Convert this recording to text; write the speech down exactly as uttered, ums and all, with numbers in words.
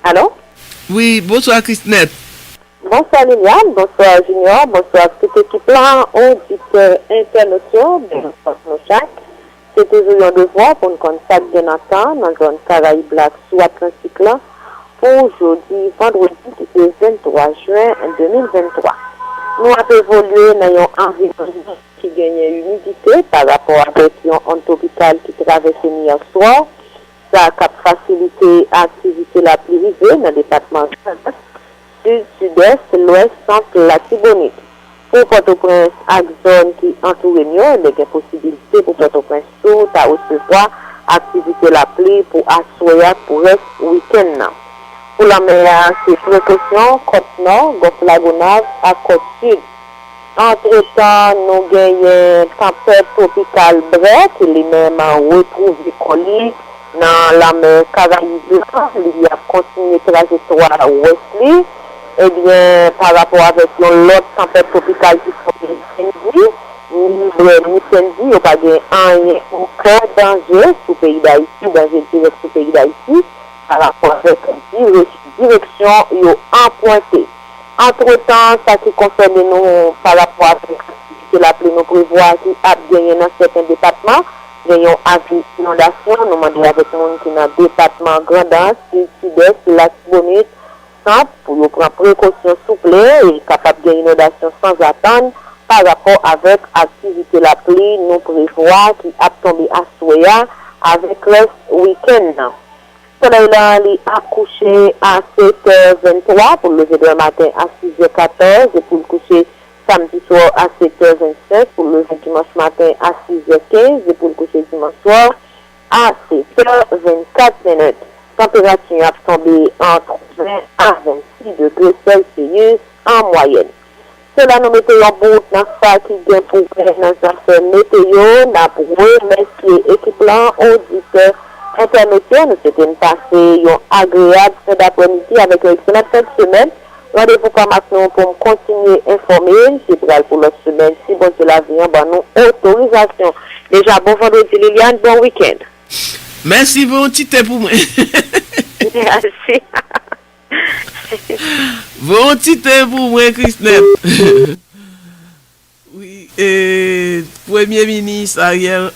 Alo? Wi, bonswa Krisnèt. Bonswa Liliane, bonswa Junior, bonswa tout ekip la, oditè, entènot yo, bèl bonjou nou chak. Se toujou yon devwa pou n konn sa k gen nan tan nan zòn Karayib la ak sou Atlantik la pou jodi vandredi ki se venntwa jen de mil venntwa. Nou ap evolye nan yon anviwònman ki genyen imidite pa rapò avèk yon ond twopikal ki travèse nou yè swa, sa k ap fasilite aktivite lapli rive nan depatman Grandans, Sid, Sidès, Lwès, Sant, Latibonit. Pou Pòtoprens ak zòn ki antoure n yo, ebyen gen posibilite pou Pòtoprens tou ta resevwa aktivite lapli pou aswè a ak pou rès wikenn nan. Pou lanmè a, se prekosyon kòt nò, Gòf Lagonav ak kòt sid. Antretan, nou genyen tanpèt twopikal Brèt, li menm retwouve kò li nan lanmè Karayib la, li ap kontinye trajektwa wès li. Ebyen, pa rapò avèk yon lòt tanpèt twopikal ki fòme lendi, ni Brèt ni Sendi, yo pa gen anyen okenn danje sou peyi Dayiti, danje dirèk sou peyi Dayiti, pa rapò avèk dire-, direksyon yo anprante. Antretan, sa ki konsène nou pa rapò avèk aktivite lapli nou prevwa ki ap genyen nan sèten depatman, gen yon avi inondasyon, nou mande avèk moun ki nan depatman Grandans, Sid, Sidès, Latibonit, Sant, pou yo pran prekosyon souple, e kapab gen inondasyon sanzatann pa rapò avèk aktivite lapli nou prevwa ki ap tonbe aswè a avèk rès wikenn nan. Solèy la, li ap kouche a sèt è venntwa pou l leve demen maten a sis è katòz e pou l kouche samdi swa a sèt è vennsenk pou l leve dimanch maten a sis è kenz e pou l kouche dimanch swa a sèt è vennkat minit. Tanperati ap tonbe ant ven a vennsis degre Celsius an mwayèn. Se la nou mete yon bout nan sa ki gen pou wè nan zafè meteo. N ap remèsye ekip lan, oditè, entènot yo. Nou swete n pase yon agreyab fen daprèmidi avèk yon ekselan fen de semèn. Randevou pam ak nou pou m kontinye enfòme. Se pral pou lòt semèn, si Bondye lavi an ban nou otorizasyon. Deja, bon vandredi, Liliane, bon wikenn. Mèsi, voye yon ti te pou mwen. Mèsi. Voye yon ti te pou mwen, Krisnèt. Wi, e, Premye Minis Ariel